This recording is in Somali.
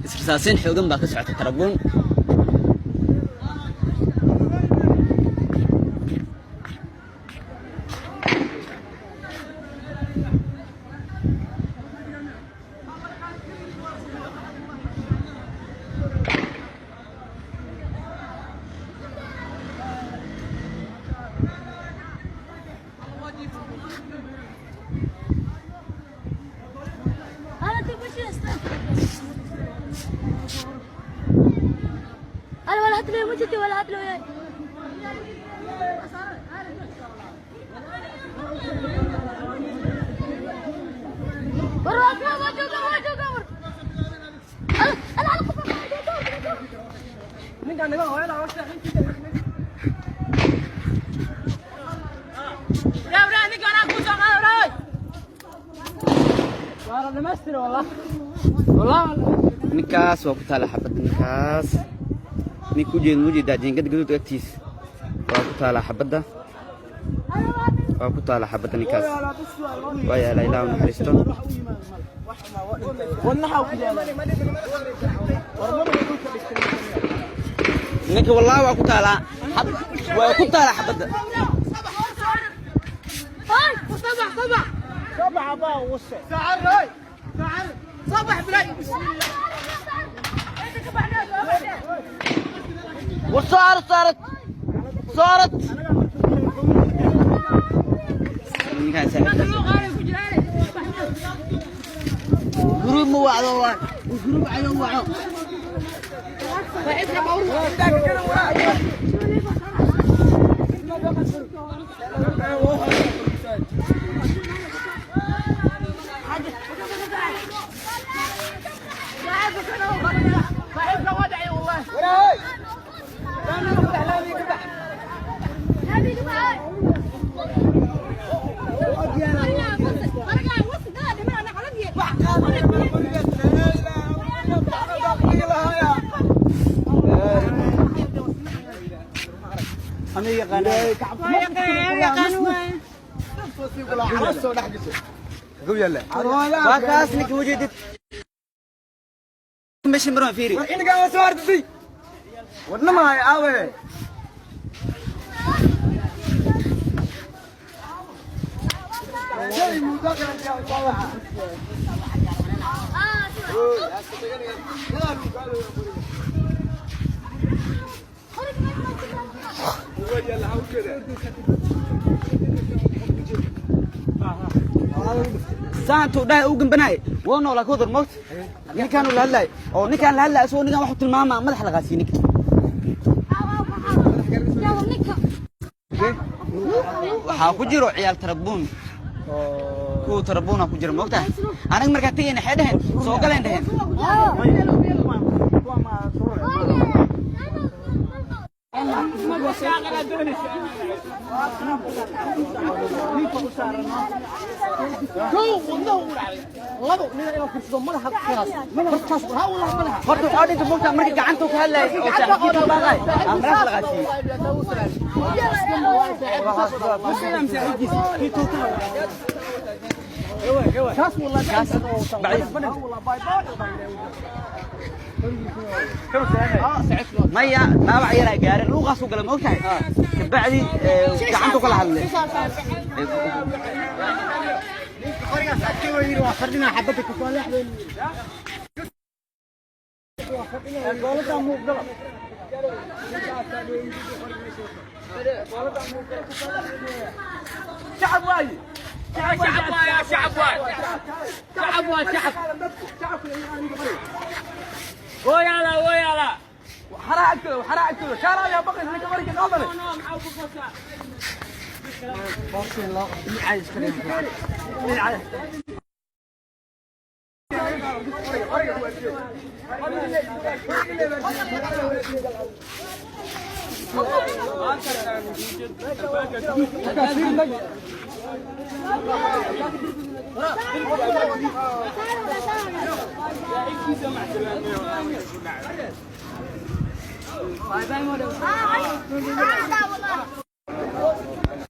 Israsaasin xoogan baa ka socota Tarabuun. انا تبغى انا ولا هات لي وجهتي ولا هات لي. Ninkaas waa ku taala xabadda. Ninkaas ninka ujeed mujeedaa, jiingada gaduud agtiis waa ku taala xabadda, waa ku taala xabadda. Ninkaas waa yaala. Ilaah u naxariisto. Ninka wallahi waa ku taalaa, waa ku taalaa xabadda. وصارت صارت صارت ninkaan saaxiibkiisa group ma wacdo, waa group ayo waco. Waa kaas ninka ujeedid meesha maran, fiiri. Wadnamahay aawe. Saantuu dhahay uu gambanaay, waa noolaa ka wadar moogta. Ninkaan uu la hadlaay oo ninkaan la hadlaay, isagoo ninkaan waxu tilmaamaa madaxa la qaasiye ninka. Waxaa ku jiro ciyaal Tarabuun, kuwa Tarabuuna ku jira moogtahay. Anaga markaa tegayna xee dheheen soo galeen dheheen. Horta waxaa dhinta moogtaa marka gacantuu ka hadlaay oo saaxiibkiisa u baaqaay aa madaxa la qaasiiyey. Maya, dhaawac yaraa gaaray, luuqaasuu gala moogtahay. Kabacdi gacantuu kala hadlay. Shacab waaye. شعب واي، شعب واي، شعب واي، شعب. ويلا ويلا. Xaraa agtooda, xaraa agtooda kaala ayaa baqaysa ninka mariga qaadale.